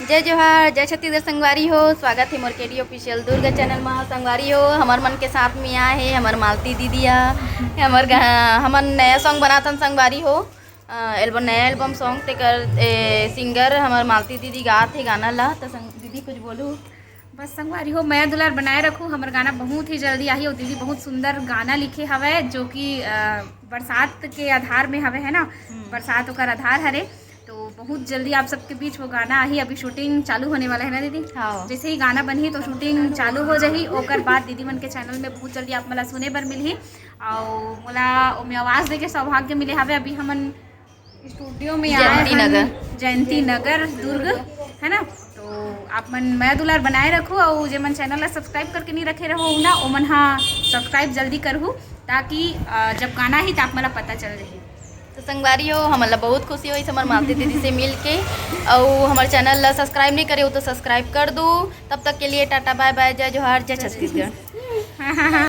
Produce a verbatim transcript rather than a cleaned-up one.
जय जोहार, जय छत्तीसगढ़ संगवारी हो। स्वागत हे मोर केडी ऑफिशियल दुर्ग चैनल मा। संगवारी हो, हमर मन के साथ में आए हे हमर मालती दीदी हा। हमर गा-, हमन नया सॉन्ग बनाथन संगवारी हो। अ, एल्बम, नया एल्बम सॉन्ग तेकर, ए, सिंगर हमर मालती दीदी गात हे गाना ला। त संग-, दीदी कुछ बोलू। बस संगवारी हो, मया दुलार बनाए रखू। हमर गाना बहुत ही जल्दी आही। और दीदी बहुत सुंदर गाना लिखे हवय, जो कि, अ, बरसात के आधार में हवे, है ना? हम्म। बरसात ओकर आधार हरे। तो बहुत जल्दी आप सबके बीच वो गाना आही। अभी शूटिंग चालू होने वाला है ना दीदी? हाँ। जैसे ही गाना बनही तो शूटिंग चालू हो जाही। ओकर बाद दीदी मन के चैनल में बहुत जल्दी आप मन ला सुने बर मिलही। और मोला ओमे आवाज देके सौभाग्य मिले हवे। अभी हमन स्टूडियो में आए जयंती हन, नगर। जयंती नगर दुर्ग, है ना? तो आप मन मया दुलार बनाए रखो और जे मन चैनल ला सब्सक्राइब करके नहीं रखे रहो ना, ओमन हा सब्सक्राइब जल्दी करहू, ताकि, अ, जब गाना ही तो आप मन ला पता चल जाही। तो संगवारी हो, हमन ला बहुत खुशी होइस हमर मालती दीदी से मिल के। अउ हमर चैनल ला सब्सक्राइब नहीं करे हो तो सब्सक्राइब कर दो। तब तक के लिए टाटा, बाय बाय, जय जोहार, जय छत्तीसगढ़।